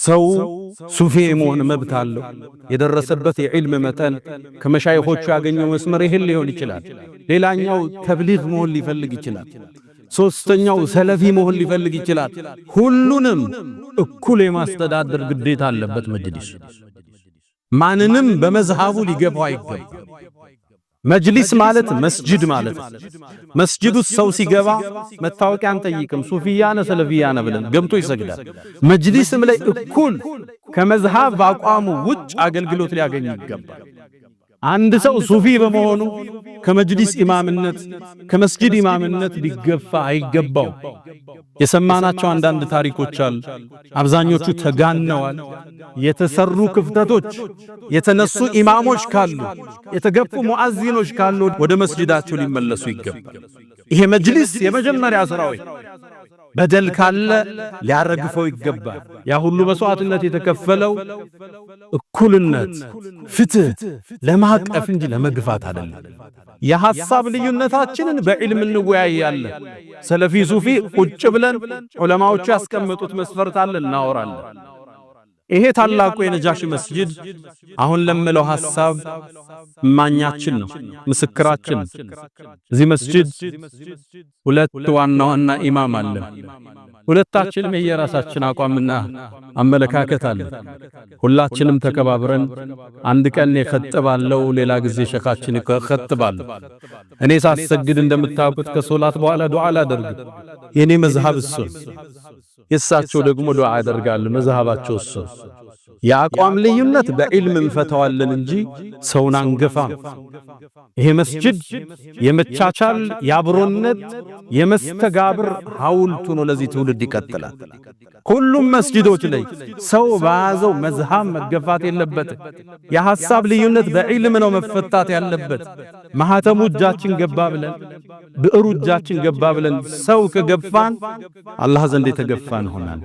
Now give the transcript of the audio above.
ሰው ሱፊ የመሆን መብት አለው። የደረሰበት የዒልም መጠን ከመሻይኾቹ ያገኘው መስመር ይህን ሊሆን ይችላል። ሌላኛው ተብሊግ መሆን ሊፈልግ ይችላል። ሶስተኛው ሰለፊ መሆን ሊፈልግ ይችላል። ሁሉንም እኩል የማስተዳደር ግዴታ አለበት መጅሊሱ። ማንንም በመዝሃቡ ሊገፋው አይገባም። መጅሊስ ማለት መስጂድ ማለት ነው። መስጂድ ውስጥ ሰው ሲገባ መታወቂያ አንጠይቅም። ሱፊያ ነህ ሰለፊያ ነህ ብለን ገብቶ ይሰግዳል። መጅሊስም ላይ እኩል ከመዝሃብ በአቋሙ ውጭ አገልግሎት ሊያገኝ ይገባል። አንድ ሰው ሱፊ በመሆኑ ከመጅሊስ ኢማምነት፣ ከመስጂድ ኢማምነት ሊገፋ አይገባው። የሰማናቸው አንዳንድ ታሪኮች አሉ። አብዛኞቹ ተጋነዋል። የተሰሩ ክፍተቶች፣ የተነሱ ኢማሞች ካሉ፣ የተገፉ ሙአዚኖች ካሉ ወደ መስጂዳቸው ሊመለሱ ይገባል። ይሄ መጅሊስ የመጀመሪያ ስራው በደል ካለ ሊያረግፈው ይገባል። ያ ሁሉ መስዋዕትነት የተከፈለው እኩልነት፣ ፍትህ ለማቀፍ እንጂ ለመግፋት አይደለም። የሐሳብ ልዩነታችንን በዒልም እንወያያለን። ሰለፊ ሱፊ ቁጭ ብለን ዑለማዎቹ ያስቀመጡት መስፈርት አለ፣ እናወራለን። ይሄ ታላቁ የነጃሺ መስጂድ አሁን ለምለው ሐሳብ እማኛችን ነው፣ ምስክራችን። እዚህ መስጂድ ሁለት ዋና ዋና ኢማም አለ። ሁለታችንም የየራሳችን አቋምና አመለካከት አለ። ሁላችንም ተከባብረን አንድ ቀን እኸጥባለሁ፣ ሌላ ጊዜ ሸኻችን ይኸጥባሉ። እኔ ሳሰግድ እንደምታውቁት ከሶላት በኋላ ዱዓ አላደርግም። የኔ መዝሃብ እሱ፣ የእሳቸው ደግሞ ዱዓ ያደርጋሉ። መዝሃባቸው እሱ። የአቋም ልዩነት በዒልም እንፈታዋለን እንጂ ሰውን አንገፋም። ይሄ መስጂድ የመቻቻል፣ የአብሮነት፣ የመስተጋብር ሐውልቱ ነው። ለዚህ ትውልድ ይቀጥላል። ሁሉም መስጂዶች ላይ ሰው በያዘው መዝሃብ መገፋት የለበትም። የሐሳብ ልዩነት በዒልም ነው መፈታት ያለበት። ማህተሙ እጃችን ገባ ብለን፣ ብዕሩ እጃችን ገባ ብለን ሰው ከገፋን አላህ ዘንድ የተገፋን ሆናል።